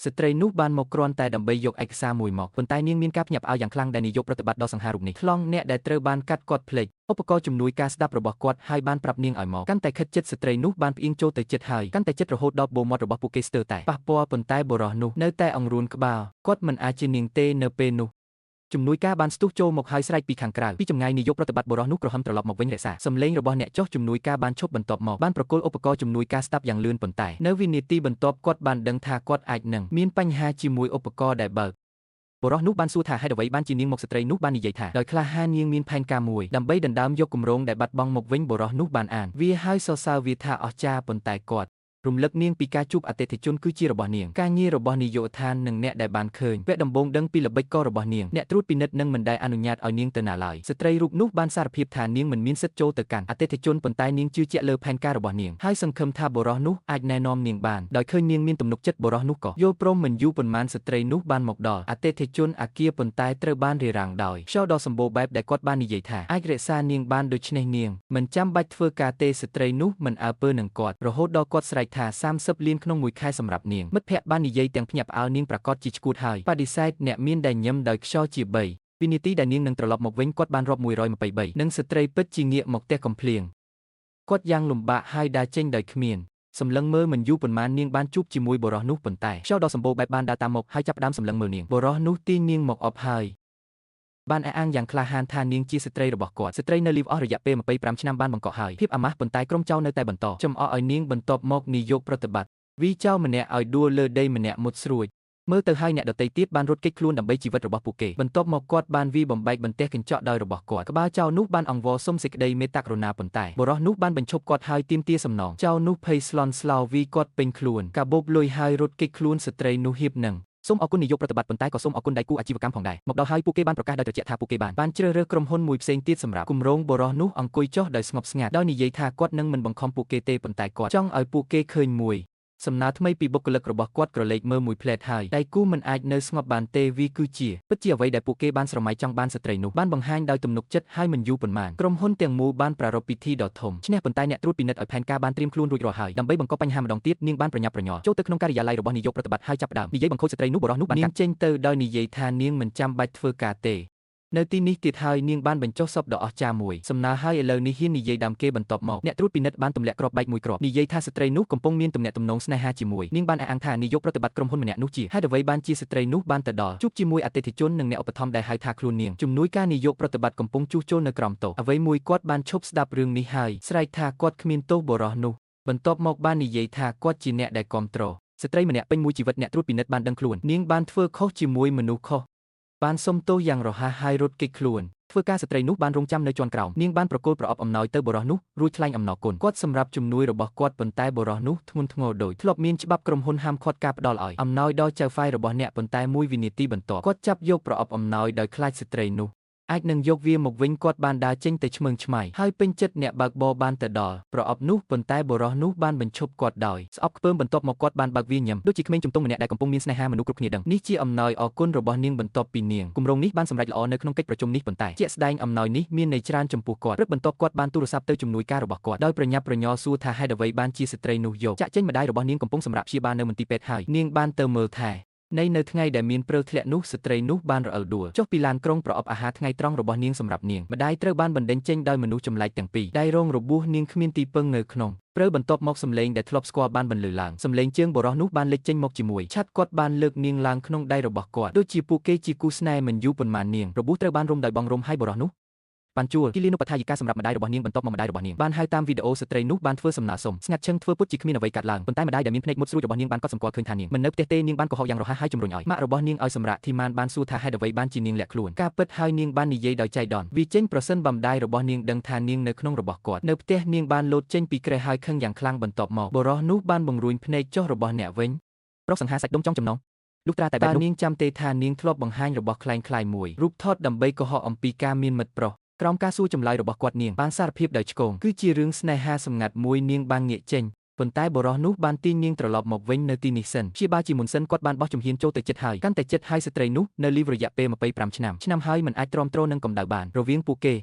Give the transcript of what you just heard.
ស្ត្រីនោះបានមកគ្រាន់តែដើម្បីយកឯកសារមួយមកប៉ុន្តែនាងមានការភ្ញាក់ផ្អើលយ៉ាងខ្លាំងដែលនាយកប្រតិបត្តិដ៏សង្ហារូបនេះខ្លងអ្នកដែលត្រូវបានកាត់គាត់ភ្លេចឧបករណ៍ជំនួយការស្ដាប់របស់គាត់ហើយបានប្រាប់នាងឲ្យមកកាន់តែខិតជិតស្ត្រីនោះបានផ្អៀងចូលទៅជិតហើយកាន់តែជិតរហូតដល់បូមាត់របស់ពួកគេស្ទើរតែប៉ះពាល់ប៉ុន្តែបុរសនោះនៅតែអង្រួនក្បាលគាត់មិនអាចជានាងទេនៅពេលនោះជំនួយការបានស្ទុះចូលមកហើយស្រែកពីខាងក្រៅពីចម្ងាយនាយកប្រតិបត្តិបុរសនោះក្រហមត្រឡប់មកវិញរក្សាសម្លេងរបស់អ្នកចុះជំនួយការបានឈប់បន្ទាប់មកបានប្រគល់ឧបករណ៍ជំនួយការស្ដាប់យ៉ាងលឿនប៉ុន្តែនៅវិនាទីបន្ទាប់គាត់បានដឹងថាគាត់អាចនឹងមានបញ្ហាជាមួយឧបករណ៍ដែលបើកបុរសនោះបានសួរថាហេតុអ្វីបានជានាងមកស្ត្រីនោះបាននិយាយថាដោយក្លាហាននាងមានផែនការមួយដើម្បីដណ្ដើមយកគម្រោងដែលបាត់បង់មកវិញបុរសនោះបានអានវាហើយសរសើរវាថាអស្ចារ្យប៉ុន្តែគាត់រំលឹកនាងពីការជួបអតិថិជនគឺជារបស់នាងការងាររបស់នាយកដ្ឋាននិងអ្នកដែលបានឃើញវគ្គដំបូងដឹងពីល្បិចកលរបស់នាងអ្នកត្រួតពិនិត្យនឹងមិនដែលអនុញ្ញាតឲ្យនាងទៅណាឡើយស្ត្រីរូបនោះបានសារភាពថានាងមិនមានសិទ្ធិចូលទៅកាន់អតិថិជនប៉ុន្តែនាងជឿជាក់លើផែនការរបស់នាងហើយសង្ឃឹមថាបុរសនោះអាចណែនាំនាងបានដោយឃើញនាងមានទំនុកចិត្តបុរសនោះក៏យល់ព្រមមិនយូរប៉ុន្មានស្ត្រីនោះបានមកដល់អតិថិជនអាគារប៉ុន្តែត្រូវបានរារាំងដោយខ្យល់ដ៏សម្បូរបែបដែលគាត់បាននិយាយថាអាចរក្សានាងបានដូច្នេះនាងមិនចាំបាច់ធ្វើការទេស្ត្រីនោះមិនអើពើនឹងគាត់រហូតដល់គាត់ស្រែកថា30លានក្នុងមួយខែសម្រាប់នាងមិត្តភ័ក្តិបាននិយាយទាំងភ្ញាក់ផ្អើលនាងប្រាកដជាឈួតហើយបដិសេធអ្នកមានដែលញឹមដោយខ្យល់ជា3វិនាទីដែលនាងនឹងត្រឡប់មកវិញគាត់បានរាប់123និងស្ត្រីពិតជាងាកមកផ្ទះកំភ្លៀងគាត់យ៉ាងលំបាកហើយដើរចេញដោយគ្មានសម្លឹងមើលមិនយូរប៉ុន្មាននាងបានជួបជាមួយបុរសនោះប៉ុន្តែខ្យល់ដ៏សម្បូរបែបបានដើរតាមមកហើយចាប់ផ្ដើមសម្លឹងមើលនាងបុរសនោះទាញនាងមកអបហើយបានអះអាងយ៉ាងក្លាហានថានាងជាស្ត្រីរបស់គាត់ស្ត្រីនៅលីវអស់រយៈពេល25ឆ្នាំបានបង្កក់ហើយភាពអាម៉ាស់ប៉ុន្តែក្រុមចៅនៅតែបន្តចំអកឲ្យនាងបន្ទាប់មកនាយកប្រតិបត្តិវីចៅម្នាក់ឲ្យដួលលើដីម្នាក់មុតស្រួចមើលទៅហើយអ្នកដទៃទៀតបានរត់គេចខ្លួនដើម្បីជីវិតរបស់ពួកគេបន្ទាប់មកគាត់បានវាយបំបែកបន្ទះកញ្ចក់ដោយរបស់គាត់ក្បាលចៅនោះបានអង្វរសុំសេចក្តីមេត្តាករុណាប៉ុន្តែបុរសនោះបានបញ្ឈប់គាត់ហើយទាមទារសំណងចៅនោះភ័យស្លន់ស្លោវីគាត់ពេញខ្លួនកាបូបលុយហើយរត់គេចខ្លួនស្ត្រីនោះហៀបនឹងសូមអរគុណនាយកប្រតិបត្តិប៉ុន្តែក៏សូមអរគុណដៃគូអាជីវកម្មផងដែរមកដល់ហើយពួកគេបានប្រកាសដោយត្រជាក់ថាពួកគេបានជ្រើសរើសក្រុមហ៊ុនមួយផ្សេងទៀតសម្រាប់គម្រោងបុរសនោះអង្គុយចុះដោយស្ងប់ស្ងាត់ដោយនិយាយថាគាត់នឹងមិនបង្ខំពួកគេទេប៉ុន្តែគាត់ចង់ឲ្យពួកគេឃើញមួយសំណើថ្មីពីបុគ្គលិករបស់គាត់ក្រឡេកមើលមួយផ្លែតហើយដៃគូមិនអាចនៅស្ងប់បានទេវាគឺជាពិតជាអ្វីដែលពួកគេបានស្រមៃចង់បានស្ត្រីនោះបានបង្ហាញដោយទំនុកចិត្តហើយមិនយូរប៉ុន្មានក្រុមហ៊ុនទាំងមូលបានប្រារព្ធពិធីដ៏ធំឈ្នះប៉ុន្តែអ្នកត្រួតពិនិត្យឲ្យផែនការបានត្រៀមខ្លួនរួចរាល់ហើយដើម្បីបង្កបញ្ហាម្ដងទៀតនាងបានប្រញាប់ប្រញាល់ចូលទៅក្នុងការិយាល័យរបស់នាយកប្រតិបត្តិហើយចាប់ផ្ដើមនិយាយបង្ខូចស្ត្រីនោះបុរសនោះបាននាងចេញទៅដោយនិយាយថានាងមិនចាំបាច់ធ្វើការទេនៅទីនេះទៀតហើយនាងបានបញ្ចុះសពដ៏អស្ចារ្យមួយសំណើហើយឥឡូវនេះហ៊ាននិយាយដើមគេបន្ទាប់មកអ្នកត្រួតពិនិត្យបានទម្លាក់គ្រាប់បែកមួយគ្រាប់និយាយថាស្ត្រីនោះកំពុងមានទំនាក់ទំនងស្នេហាជាមួយនាងបានអះអាងថានាយកប្រតិបត្តិក្រុមហ៊ុនម្នាក់នោះជាហេតុអ្វីបានជាស្ត្រីនោះបានទៅដល់ជួបជាមួយអតិថិជននិងអ្នកឧបត្ថម្ភដែលហៅថាខ្លួននាងជំនួយការនាយកប្រតិបត្តិកំពុងជួសជុលនៅក្រោមតូអ្វីមួយគាត់បានឈប់ស្ដាប់រឿងនេះហើយស្រែកថាគាត់គ្មានទោសបុរសនោះបន្ទាប់មកបាននិយាយថាគាត់ជាអ្នកដែលគាំទ្រស្ត្រីម្នាក់ពេញមួយជីវិតអ្នកត្រួតពិនិត្យបានដឹងខ្លួននាងបានធ្វើខុសជាមួយមនុស្សខុសបានសុំទោសយ៉ាងរហ័សហើយរត់គេចខ្លួនធ្វើការស្ត្រីនោះបានរងចាំនៅជាន់ក្រោមនាងបានប្រគល់ប្រអប់អំណោយទៅបុរសនោះរួចថ្លែងអំណរគុណគាត់សម្រាប់ជំនួយរបស់គាត់ប៉ុន្តែបុរសនោះធ្ងន់ធ្ងរដោយធ្លាប់មានច្បាប់ក្រុមហ៊ុនហាមឃាត់ការផ្ដល់ឲ្យអំណោយដល់ចៅហ្វាយរបស់អ្នកប៉ុន្តែមួយវិនាទីបន្ទាប់គាត់ចាប់យកប្រអប់អំណោយដោយខ្លាចស្ត្រីនោះអាចនឹងយកវាមកវិញគាត់បានដើរចេញទៅឆ្មើងឆ្មៃហើយពេញចិត្តអ្នកបើកបរបានទៅដល់ប្រអប់នោះប៉ុន្តែបុរសនោះបានបញ្ឈប់គាត់ដោយស្អប់ខ្ពើមបន្ទាប់មកគាត់បានបើកវាញឹមដូចជាក្មេងជំទង់ម្នាក់ដែលកំពុងមានស្នេហាមនុស្សគ្រប់គ្នាដឹងនេះជាអំណោយអរគុណរបស់នាងបន្ទាប់ពីនាងគម្រោងនេះបានសម្រេចល្អនៅក្នុងកិច្ចប្រជុំនេះប៉ុន្តែជាក់ស្ដែងអំណោយនេះមានន័យច្រើនចំពោះគាត់ព្រឹកបន្ទាប់គាត់បានទូរស័ព្ទទៅជំនួយការរបស់គាត់ដោយប្រញាប់ប្រញាល់សួរថាហេតុអ្វីបានជាស្ត្រីនោះយកចាក់ចេញម្ដាយរបស់នាងកំពុងសម្រាកព្យាបាលនៅមន្ទីរពេទ្យហើយនាងបានទៅមើលថែនៅថ្ងៃដែលមានព្រិលធ្លាក់នោះស្ត្រីនោះបានរអិលដួលចុះពីឡានក្រុងប្រអប់អាហារថ្ងៃត្រង់របស់នាងសម្រាប់នាងម្ដាយត្រូវបានបណ្ដេញចេញដោយមនុស្សចម្លែកទាំងពីរដែលរងរបួសនាងគ្មានទីពឹងនៅក្នុងព្រិលបន្ទាប់មកសំឡេងដែលធ្លាប់ស្គាល់បានបន្លឺឡើងសំឡេងជើងបុរសនោះបានលេចចេញមកជាមួយឆាត់គាត់បានលើកនាងឡើងក្នុងដៃរបស់គាត់ដូចជាពួកគេជាគូស្នេហ៍មិនយូរប៉ុន្មាននាងរបួសត្រូវបានរុំដោយបងរុំហើយបុរសនោះបានជួលគិលានុបដ្ឋាយិកាសម្រាប់ម្ដាយរបស់នាងបន្ទាប់មកម្ដាយរបស់នាងបានហៅតាមវីដេអូស្ត្រីនោះបានធ្វើសំណើសុំស្ងាត់ឈឹងធ្វើពុតជាគ្មានអ្វីកាត់ឡើងប៉ុន្តែម្ដាយដែលមានភ្នែកមុតស្រួចរបស់នាងបានកត់សម្គាល់ឃើញថានាងមិននៅផ្ទះទេនាងបានកុហកយ៉ាងរហ័សហើយជំរុញឲ្យម៉ាក់របស់នាងឲ្យសម្រាកធីម៉ានបានសួរថាហេតុអ្វីបានជានាងលាក់ខ្លួនការពិតហើយនាងបាននិយាយដោយចៃដន្យវាចេញប្រសិនបើម្ដាយរបស់នាងដឹងថានាងនៅក្នុងរបស់គាត់នៅផ្ទះនាងបានលោតចេញពីគ្រែហើយខឹងយ៉ាងខ្លាំងបន្ទាប់មកបុរសនោះបានបង្រួញភ្នែកចុះរបស់អ្នកវិញប្រុសសង្ហាសាច់ដុំចង់ចំណងលុះត្រាតែបែបនោះនាងចាំទេថានាងធ្លាប់បង្ហាញរបស់ក្លែងៗមួយរូបថតដើម្បីកុហកអំពីការមានមិត្តប្រុសក្រោមការសួរចម្លើយរបស់គាត់នាងបានសារភាពដោយឆ្គងគឺជារឿងស្នេហាសម្ងាត់មួយនាងបានងាកចេញប៉ុន្តែបុរសនោះបានទាញនាងត្រឡប់មកវិញនៅទីនេះសិនព្យាបាលជាមុនសិនគាត់បានបោះជំហានចូលទៅចិត្តហើយកាន់តែចិត្តហើយស្ត្រីនោះនៅលីវរយៈពេល25ឆ្នាំហើយមិនអាចទ្រាំទ្រនឹងកម្ដៅបានរវាងពួកគេ